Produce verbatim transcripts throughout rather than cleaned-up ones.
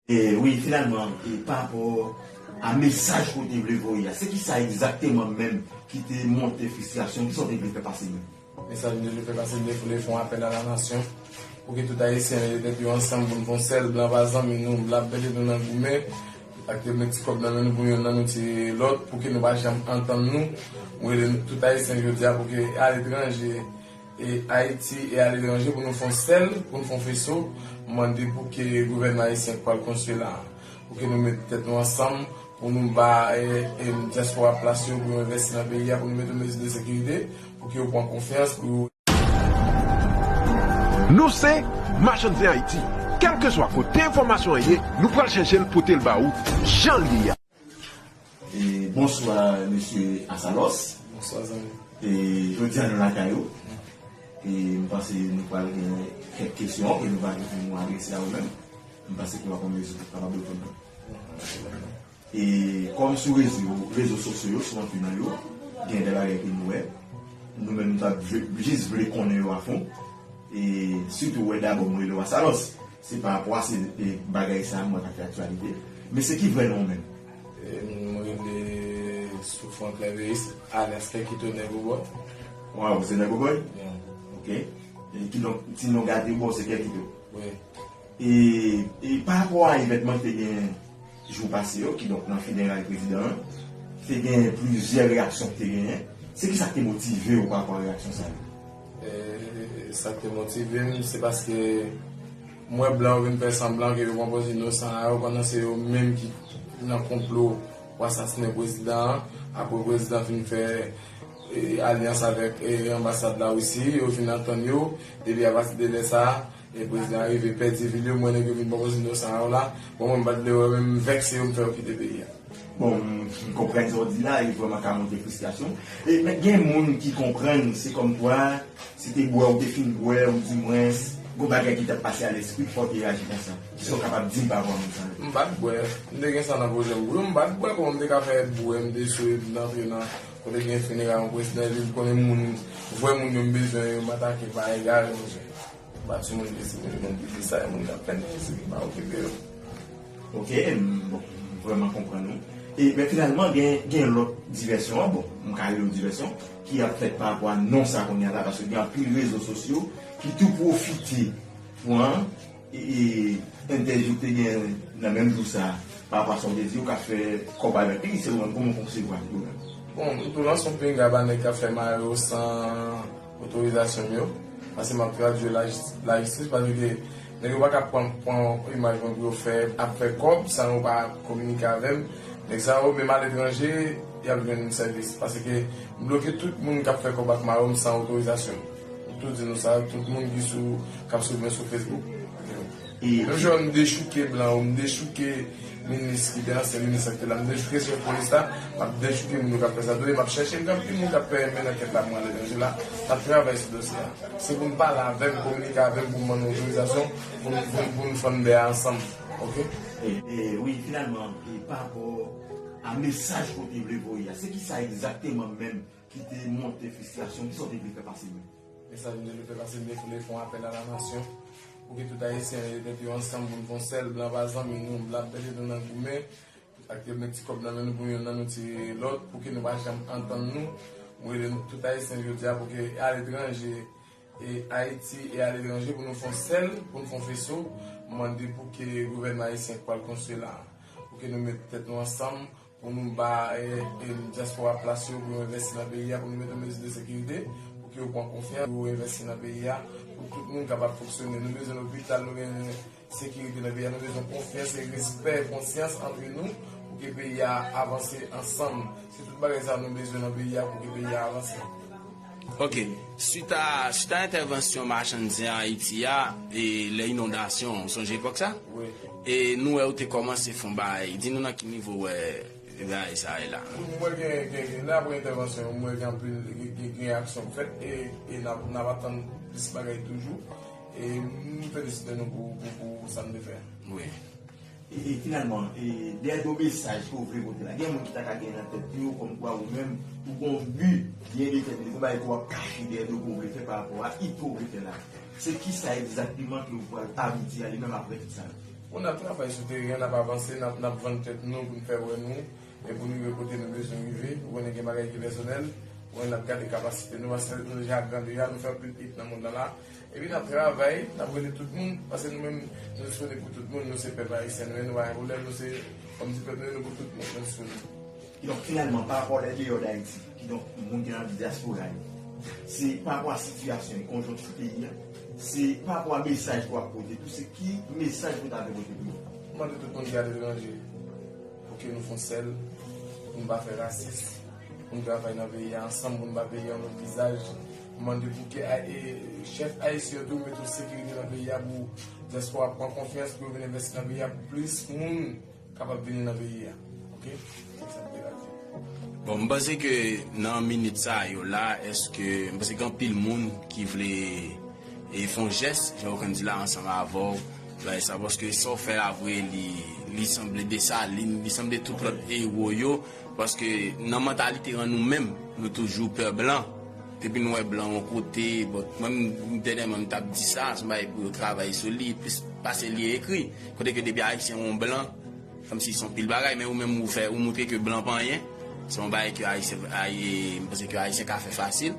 E wi, finalman, e pa rapò a mesaj ke w te vle voye a, se kisa egzakteman menm ki te monte fristrasyon, kisa w te vle fè pase menm? Mesaj m te vle fè pase, m te vle fè yon apèl a la nasyon pou ke tout Ayisyen mete tèt yo ansanm pou n fè yon sèl, blan pa zanmi nou, blan ap mete nou nan goumen, ak te met ti kòb nan men nou pou yonn nan nou tire lòt, pou ke nou pa janm antann nou. M rele tout Ayisyen jodi a pou ke aletranje, e Ayiti e aletranje pou nou fè yon sèl, pou nou fè yon feso, mande pou ke gouvènman ayisyen k pral konstwi la, pou ke nou met tèt nou ansanm, pou nou ba, e, e, dyaspora plas yo, pou yo envèsti nan peyi a, pou nou mete yon mezi de sekirite, pou ke yo pran konfyans, pou yo Nou se Machann Zen Ayiti. Kèlkeswa kote enfòmasyon an ye, nou pral chèche l pote l ba ou jan l ye a. E, bonswa, mesye Asalòs. Bonswa, zanmi. E, jodi a nou lakay ou. E, m panse nou pral gen kèk kesyon ke nou va gen pou nou adrese a ou menm. M panse ke w ap an mezi pou w kapab reponn mwen. E kòm sou rezo, rezo sosyo yo, sou anpil nan yo, gen de bagay ke nou wè. Nou menm nou t ap vle- jis vle konnen yo afon. E sitou wè dabò mwen rele w Asalòs. Se pa rapò a se e, bagay sa a mwen ka fè aktyalite. Men se ki vrè non w menm? E, m rele Soufran Klèveis, alyas Kèkito Nèg Obò. Waw, se Nèg Obò? Yeah. Ok. E kidonk, ti non gade bò, se Kèkito. Wi. E, e pa rapò a evènman ki te gen jou pase yo, kidonk nan fineray prezidan an, te gen plizyè reyaksyon ki te genyen. Se kisa ki te motive w pa rapò a reyaksyon sa yo? E, sa ki te motive m, se paske m wè blan yo vin fè sanblan ke yo pran pòz inosan a yo, pandan se yo menm ki nan konplo pou asasinen prezidan an. Apre prezidan fin fè e, alyans avèk e, anbasad Larisi, yo fin antann yo, depi apati de lè sa a, e prezidan an rive pèdi vil yo, m wè nèg yo vin pran pòz inosan a yo la. Bon, mwen m pa t vle wè, men m vèkse yo, m fè yo kite peyi a. Bon, m konprann sa w di la, e vrèman ka monte fristrasyon. E, men gen moun ki konprann, se kòmkwa, se te bwè, ou te fin bwè, ou di mwens, gon bagay ki t ap pase a lespri w, ki fè w te reyaji konsa. Kisa w kapab di m pa rapò a moun sa yo? M pa t bwè. M te gen sa nan pwojè m pou yo, m pa t bwè, kòman m te ka fè bwè, m te swe, m antre nan kote gen fineray yon prezidan, epi m konnen moun, vrè moun yo m bezwen yo, m atake, pa egare, monchè. M pa timoun ki eseye moun ki di sa, e moun k ap fè nan eseye pa okipe yo. Ok, m bon, m vrèman konprann ou. E, men finalman, gen, gen lòt divèsyon an, bon, m ka rele yon divèsyon, ki ap fèt pa rapò a non sa kounye a la, paske gen anpil rezo sosyo ki tou pwofite pran e, e, entèvyou ki te gen nan menm jou sa a, pa rapò a sa w te di, ou ka fè kòb avèk li, se ou menm, kòman w konsevwa li ou menm? Bon, m tou lanse yon pinga ba nèg k ap fè mare yo san otorizasyon m yo. Paske m ap tradui lajis- lajistis, paske nèg yo pa ka pran pran imaj mwen pou yo fè, ap fè kòb san yo pa kominike avè m. Nèg sa yo, menm aletranje, y ap jwenn sèvis. Paske m bloke tout moun k ap fè kòb ak mare yo san otorizasyon m. M tou di nou sa, tout moun ki sou, k ap swiv mwen sou Facebook. Menm jan m dechouke blan yo, m dechouke minis ki te ansyen minis la ki te la, m dechouke chèf polis la, m ap dechouke moun yo k ap fè sa tou, e m ap chèche m gen anpil moun k ap fè mennen ankèt la pou mwen aletranje la, k ap travay sou dosye a. Se pou n pale avè m, kominike avè m pou m ban nou otorizasyon pou n pou n pou n fann bè a ansanm. Ok? E, e, wi, finalman, e pa rapò a mesaj ke w te vle voye a, se kisa egzakteman menm ki te monte fristrasyon, kisa w te vle fè pase menm? Mesaj m te vle fè pase, m te vle fè yon apèl a la nasyon pou ke tout Ayisyen mete tèt yo ansanm pou n fè yon sèl, blan pa zanmi nou, blan ap mete nou nan goumen, ak te met ti kòb nan men nou pou yonn nan nou tire lòt, pou ke nou pa janm antann nou. M rele tout Ayisyen jodi a pou ke aletranje, e Ayiti e aletranje pou nou fè yon sèl, pou nou fè yon feso, mande pou ke gouvènman ayisyen k pral konstwi la, pou ke nou met tèt nou ansanm, pou nou ba e, e, dyaspora plas yo pou yo envèsti nan peyi a, pou nou mete mezi de sekirite, pou ke yo pran konfyans, pou yo envèsti nan peyi a, pou tout moun kapab fonksyone. Nou bezwen lopital, nou bezwen sekirite nan peyi a, nou bezwen konfyans e respè, konsyans antre nou, pou ke peyi a avanse ansanm. Se tout bagay sa nou bezwen nan peyi a pou ke peyi a avanse. Ok, swit a, swit a entèvansyon machann zen Ayiti a, e lè inondasyon, ou sonje epòk sa? Wi. E nou wè ou te kòmanse fè yon bagay, di nou nan ki nivo w wè bagay sa ye la? Wi, mwen gen, gen, gen, lè apre entèvansyon, mwen gen anpil, gen, gen, gen aksyon k fèt, e, e n ap, n ap atann plis bagay toujou. E m felisite nou pou, pou, pou sa n te fè. Wi. E, e finalman, e, dèyè do mesaj ke w vle pote la, gen moun ki ta ka gen nan tèt yo kòmkwa ou menm, ou gon bi byen detèmine, gon bagay ke w ap kache dèyè do ke w vle fè pa rapò a it ke w vle fè la. Se kisa egzakteman ke w pral abouti a li menm apre tout sa yo? Bon, n ap travay sou teren an, n ap avanse, n ap, n ap vann tèt nou pou n fè wè nou, e pou n rive kote nou bezwen rive. Ou konnen gen bagay ki pèsonèl, ou konnen n ap gade kapasite nou, paske nou deja gran deja, nou fè anpil hit nan mond lan la. Epi n ap travay, n ap rele tout moun, paske nou menm, nou disponib pou tout moun, nou se pèp ayisyen, nou, nou pa gen pwoblèm, nou se, kòm di pèp nou, nou pou tout moun, nou disponib. Kidonk, finalman, pa rapò lè deyò Dayiti, kidonk, moun ki nan dyaspora yo, se pa rapò a sitiyasyon e konjonkti peyi a, se pa rapò a mesaj ke w ap pote tou, se ki mesaj ke w ta vle pote pou yo? M mande tout moun ki aletranje pou ke nou fè yon sèl, pou nou pa fè rasis, pou nou travay nan peyi a ansanm, pou nou ba peyi a yon lòt vizaj. M mande pou ke a- e- chèf ayisyen yo tou mete yon sekirite nan peyi a pou dyaspora pran konfyans, pou yo vin envesti nan peyi a, pou plis moun kapab vini nan peyi a. Oke? Se sa m te ka di. Bon, m panse ke nan minit sa yo la, èske, m panse gen anpil moun ki vle e fè yon jès, jan w konn di la, ansanm avè w, bay sa, paske sa w fè la vre, li, li sanble Desalin, li sanble tout lòt ewo yo, paske nan mantalite an nou menm, nou toujou pè blan. Depi nou wè blan yon kote, bon, mwen, m, dènyèman, m t ap di sa, se yon bagay pou yo travay sou li, plis pase li ekri. Kote ke depi Ayisyen wè yon blan, kòmsi se yon pil bagay, men ou menm ou fè, ou montre ke blan pa anyen. Se yon bagay ke Ayisyen, Ay-, e, m panse ke Ayisyen ka fè fasil.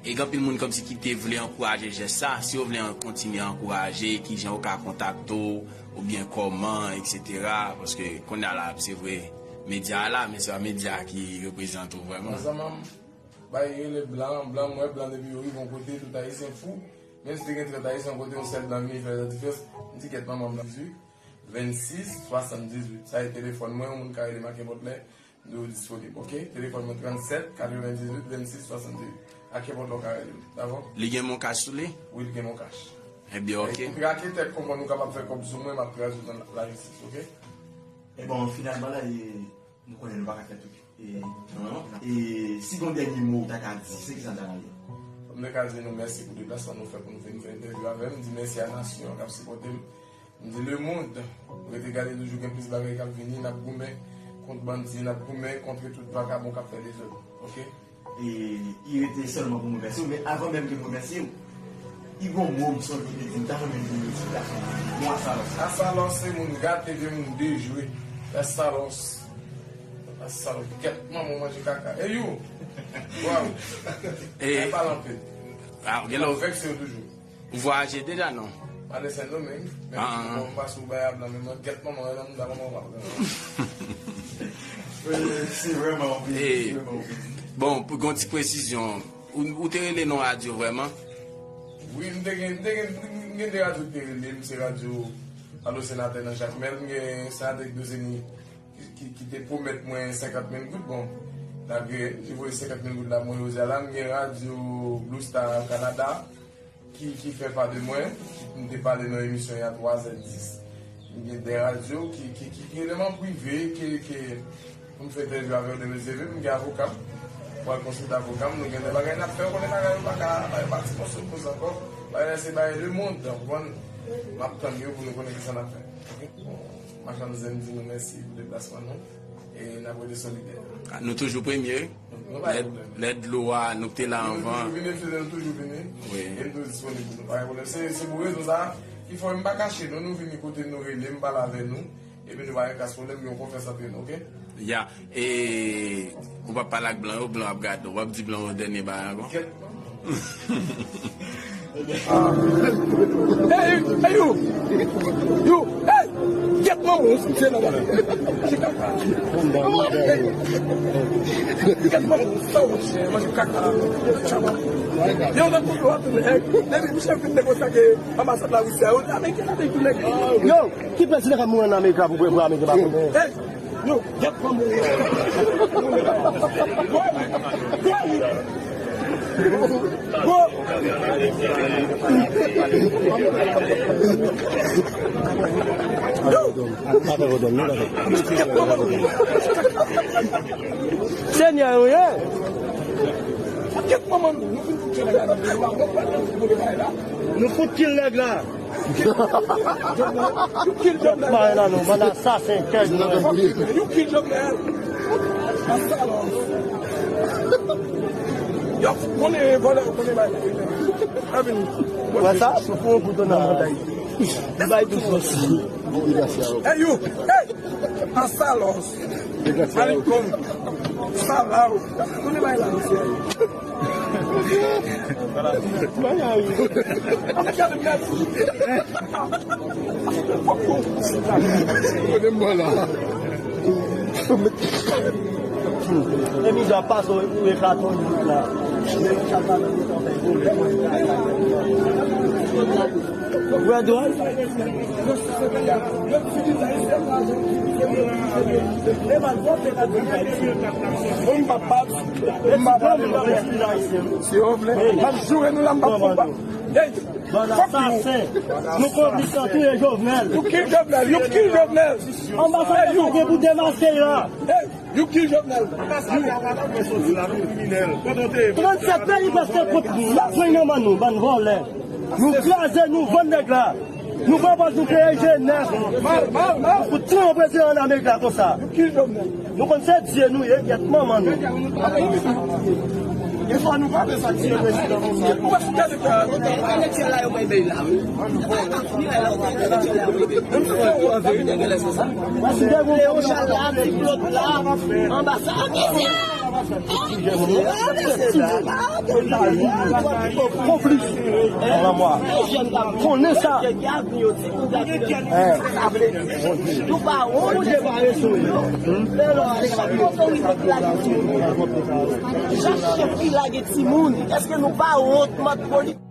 E gen anpil moun kòmsi ki te vle ankouraje jès sa. Si yo vle an-, kontinye ankouraje, kijan yo ka kontakte w, oubyen kòman, etsetera. Paske kounye a la, se vre, medya a la, men se pa medya ki reprezante w vrèman. Ansanm, bay rele blan, blan, m wè blan depi yo rive yon kote, tout Ayisyen fou. Menm si te gen trant Ayisyen yon kote, yon sèl blan vini fè la diferans. M di, "Gèt manman blan." Vennsis, swasanndizuit. Sa e telefòn mwen, yon moun ka rele m a kenpòt lè, m toujou disponib, oke? Telefòn mwen, trannsèt, katrevendizuit, vennsis, swasanndizuit. A kenpòt lè w ka rele m, dakò? Li gen MonCash sou li? Wi, li gen MonCash. Ebyen, oke. Pou trake tèt, konprann ou kapab fè kòb sou mwen, m ap tradui nan lajistis, oke? E bon, finalman la, e, nou konnen nou pa ka fè tout. E, non, non. E si gen yon dènye mo ou ta ka di, se kisa l ta pral ye? Sa m te ka di nou mèsi pou deplasman nou fè pou nou vin fè entèvyou avè m. M di mèsi a nasyon an k ap sipòte m. M di lemonn, rete gade toujou gen plis bagay k ap vini, n ap goumen kont bandi, n ap goumen kont tout vakabon k ap fè dezòd. Oke? E, li rete sèlman pou m remèsye w, men avan menm ke m remèsye w, li gen yon mo m sonje w te di m ta renmen di m eksplikasyon. Mo asalòs. Asalòs se moun gate, vye moun dejwe. Asalòs. Asalòs. Gèt manman w manje kaka. Ey, ou! Waw! E, pale anpil. A, gen lè w vèkse yo toujou. Ou vwayaje deja, non? Pa nan Sendomeng, men bon, m pase ou bay a blan, men mwen gèt manman, nan mouda manman w ap pran. Se vrèman anpil, se vrèman anpil. Bon, pou gon ti presizyon, ou, ou te rele nan radyo vrèman? Wi, m te gen, m te gen, m gen de radyo ki te rele m, se radyo Alo Senatè nan Jakmèl, m gen Senatè Dozeni ki, ki, ki te pwomèt mwen senkant mil goud, bon, malgre li voye senkant mil goud la, mwen jodi a la, m gen radyo Blue Star Canada, ki, ki fè pa de mwen, ki m te pale nan emisyon y a twa zè dis. M gen de radyo ki, ki, ki, ki rele m an prive, ke, ke pou m fè entèvyou avè w demen se vre, m gen avoka m. Mwen konsilte avoka m, nou gen de bagay n ap fè, ou konnen bagay yo pa ka, bagay yo pa ti mòso koze ankò. Bagay la se bagay lemonn, ou konprann? M ap tann yo pou nou konnen kisa n ap fè. Oke? Bon, machann zen di nou mèsi pou deplasman nou. E n ap rete solidè. A, nou toujou premye. Nou pa gen pwoblèm. Lè, lè dlo a, nou te la anvan. Nou toujou vini, nou toujou vini. Wi. E nou toujou disponib pou nou. Pa gen pwoblèm. Se, se pou rezon sa a ki fè m pa kache nou. Nou vini kote nou rele, m pale avè nou. Epi nou pa gen kras pwoblèm, gen yon konfyans antre nou, oke? Ya. E ou p ap pale ak blan yo, blan yo ap gade w. W ap di blan yo dènye bagay ankò. Kèt. Hey, hey, you! You! Hey! Gèt manman w, se nan bagay. Gèt manman w, sa w chè, manje kaka. Yo, nan tout lwa tou, nèg. Depi Michel fin negosye ak anbasad Larisi a, yo, Ameriken, Ameriken tou nèg. Yo, ki prezidan k ap mouri an Amerik la pou, pou, pou Ameriken pa konnen? Hey! Yo, gèt manman w. Go, go, go. Senyè, ou ye? Nou fout kil nèg la. You kill Jovenel. Bay la non, bann asasen, kèk nèg. You kill Jovenel. Yo, konnen vòlè, konnen bay. Wè sa? Sou fon kouto nan mond Ayiti. Bay tout fòs. Hey, you! Hey! Asalos! Malikong! Salaw! Konnen bay la, mesye. Konnen m la. E mizè ap pase ou e katon la. Brad White. Si yo vle, m ap joure nou la, m p ap konba. Hey, bann asasen. Nou konplis nan touye Jovenel. You kill Jovenel, you kill Jovenel. Anbasadè sa gen pou demaske la. Hey, you kill Jovenel. Trannsèt peyi prèske kont la pran nan men nou, bann vòlè. Nou kraze, nou vann nèg la. Nou pran pòz nou kreye jenès. Nou fout tire yon prezidan an Amerik la konsa. You kill Jovenel. Nou konn se Dye nou ye, gyèt manman nou. Defwa nou pa wè sa ki se prezidan nou ye. Ou wè si gade eleksyon la yo bay bay la, wi. Eleksyon la yo bay bay. Menm si ou an verite gen lè se sa. Leon Charles la, ti Claude la, anba sa. Konplis. Konnen sa. Nou pa wont. Chak chèf ki lage timoun, èske nou pa wont, mòd politik?